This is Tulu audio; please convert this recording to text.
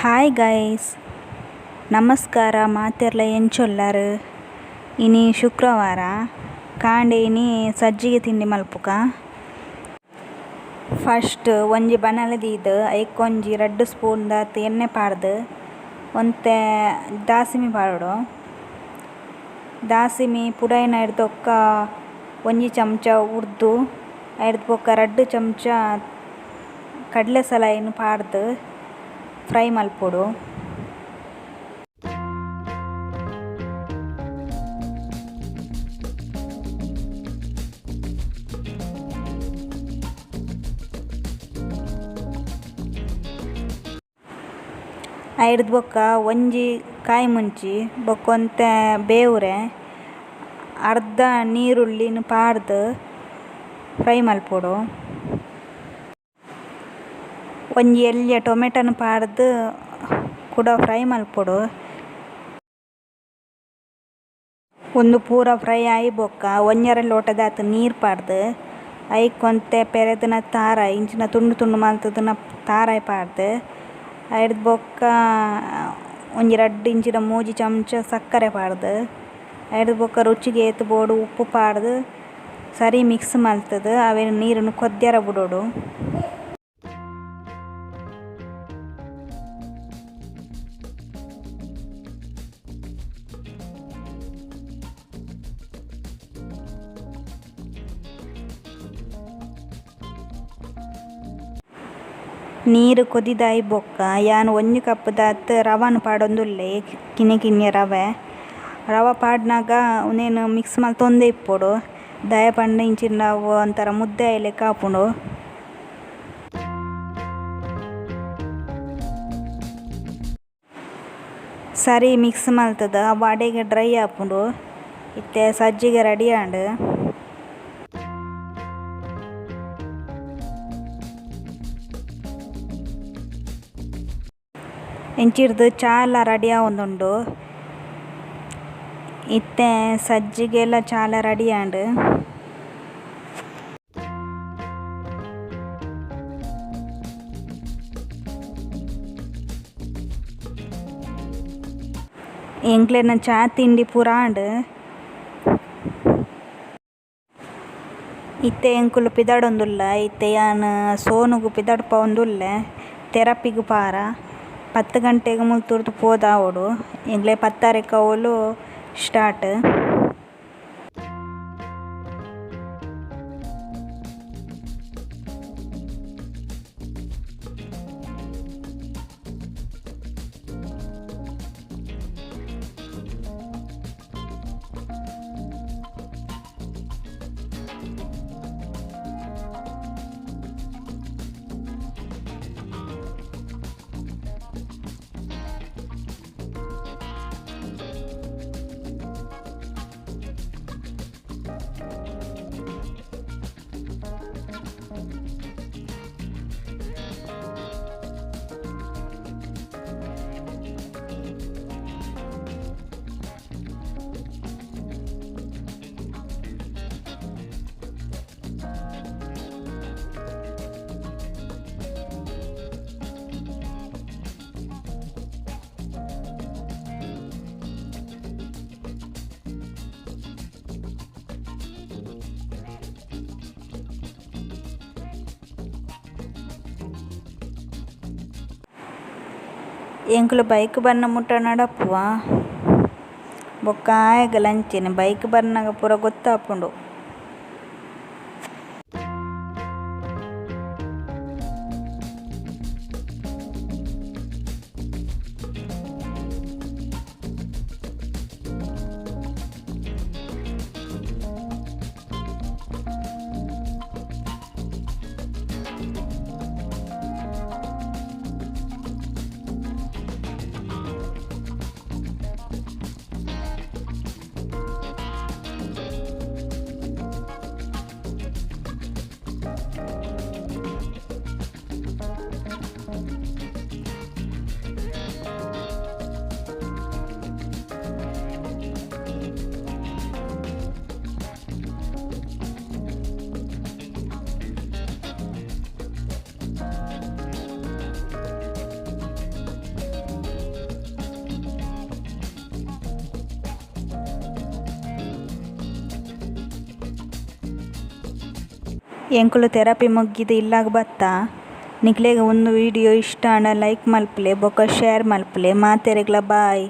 ಹಾಯ್ ಗೈಸ್, ನಮಸ್ಕಾರ. ಮಾತೆರ್ಲ ಎಂಚೊಲ್ಲರ್. ಇನಿ ಶುಕ್ರವಾರ ಕಾಂಡೆ ಇನಿ ಸಜ್ಜಿಗೆ ತಿಂಡಿ ಮಲ್ಪುಗ. ಫಸ್ಟ್ ಒಂಜಿ ಬನಲೆ ದೀದ್ ಐಕ್ ಒಂಜಿ ರಡ್ಡ್ ಸ್ಪೂನ್ ದಾತ್ ಎಣ್ಣೆ ಪಾಡ್ದ್ ಒಂತೆ ದಾಸಿಮಿ ಪಾಡೊಡು. ದಾಸಿಮಿ ಪುಡಾಯಿನೆರ್ದ್ ಬೊಕ್ಕ ಒಂಜಿ ಚಮಚ ಉರ್ದು, ಐರ್ದ್ ಬೊಕ್ಕ ರಡ್ಡ್ ಚಮಚ ಕಡ್ಲೆ ಸಲಾಯಿನ್ ಪಾಡ್ದ್ ಫ್ರೈ ಮಲ್ಪೊಡು. ಐರ್ದ್ ಬೊಕ್ಕ ಒಂಜಿ ಕಾಯಿ ಮುಂಚಿ ಬೊಕ್ಕ ಒಂತೆ ಬೇವುರೆ ಅರ್ಧ ನೀರುಳ್ಳಿನ್ ಪಾಡ್ದ್ ಫ್ರೈ ಮಲ್ಪೊಡು. ಒಂಜಿ ಎಲ್ಯ ಟೊಮೆಟೊ ನ್ ಪಾಡ್ದ್ ಕುಡ ಫ್ರೈ ಮಲ್ಪೊಡು. ಉಂದು ಪೂರ ಫ್ರೈ ಆಯಿ ಬೊಕ್ಕ ಒಂಜರೆ ಲೋಟದಾತ್ ನೀರ್ ಪಾಡ್ದ್ ಐಕ್ ಒಂತೆ ಪೆರೆದಿನ ತಾರಾಯಿ ಇಂಚಿನ ತುಂಡು ತುಂಡು ಮಲ್ತಿದಿನ ತಾರಾಯಿ ಪಾಡ್ದ್ ಐರ್ದ್ ಬೊಕ್ಕ ಒಂಜಿ ರಡ್ಡ್ ಇಂಚಿಡ ಮೂಜಿ ಚಮಚ ಸಕ್ಕರೆ ಪಾಡ್ದ್ ಐರ್ದ್ ಬೊಕ್ಕ ರುಚಿಗ್ ಏತ್ ಬೋಡು ಉಪ್ಪು ಪಾಡ್ದ್ ಸರಿ ಮಿಕ್ಸ್ ಮಲ್ತುದು ಅವೆನ್ ನೀರುನು ಕೊದ್ಯರೆ ಬುಡೊಡು. ನೀರು ಕೊದಿದಾಯಿ ಬೊಕ್ಕ ಯಾನ್ ಒಂಜಿ ಕಪ್ ದಾತ್ ರವನ್ ಪಾಡೊಂದುಲ್ಲೆ, ಕಿನ್ಯ ಕಿನ್ಯ ರವೆ. ರವೆ ಪಾಡ್ನಗ ಉಂದೆನ್ ಮಿಕ್ಸ್ ಮಲ್ತೊಂದೇ ಇಪ್ಪೊಡು, ದಾಯೆ ಪಂಡ ಇಂಚಿನ ಅವು ಒಂಥರ ಮುದ್ದೆ ಆಯಿಲೆಕ ಆಪುಂಡು. ಸರಿ ಮಿಕ್ಸ್ ಮಲ್ತುದು ಅವು ಅಡೆಗೆ ಡ್ರೈ ಆಪುಂಡು. ಇತ್ತೆ ಸಜ್ಜಿಗೆ ರೆಡಿ ಆಂಡ್. ಇಂಚಿರ್ದ್ ಚಾಲ ರೆಡಿ ಆವೊಂದುಂಡು. ಇತ್ತೆ ಸಜ್ಜಿಗೆಲ ಚಾಲ ರೆಡಿ ಆಂಡ್. ಎಂಕ್ಲೆನ ಚಾ ತಿಂಡಿ ಪೂರ ಆಂಡ್. ಇತ್ತೆ ಎಂಕುಲು ಪಿದಡೊಂದುಲ್ಲ. ಇತ್ತೆ ಯಾನ್ ಸೋನುಗು ಪಿದಡ್ಪವೊಂದುಲ್ಲೆ ಥೆರಪಿಗ್ ಪಾರ. 10 ಗಂಟೆಗ್ ಮುಲ್ತುರ್ದು ಪೋದಾವೊಡು. ಎಂಕ್ಲೆ 10:30ಕ್ ಅವ್ಲು ಸ್ಟಾರ್ಟ್. ಎಂಕುಲು ಬೈಕ್ ಬನ್ನ ಮುಟ್ಟ ನಡಪುವ ಬೊಕ್ಕ ಆಯೆಗಲ ಅಂಚೆನೆ ಬೈಕ್ ಬನ್ನಗ ಪೂರ ಗೊತ್ತಾಪುಂಡು. ಎಂಕುಲು ಥೆರಪಿ ಮುಗ್ಗಿದ್ ಇಲ್ಲಗ್ ಬತ್ತ. ನಿಕ್ಲೆಗ್ ಉಂದು ವಿಡಿಯೋ ಇಷ್ಟ ಆಂಡ ಲೈಕ್ ಮನ್ಪುಲೆ ಬೊಕ ಶೇರ್ ಮನ್ಪುಲೆ ಮಾತೆರೆಗ್ಲ ಬೈ.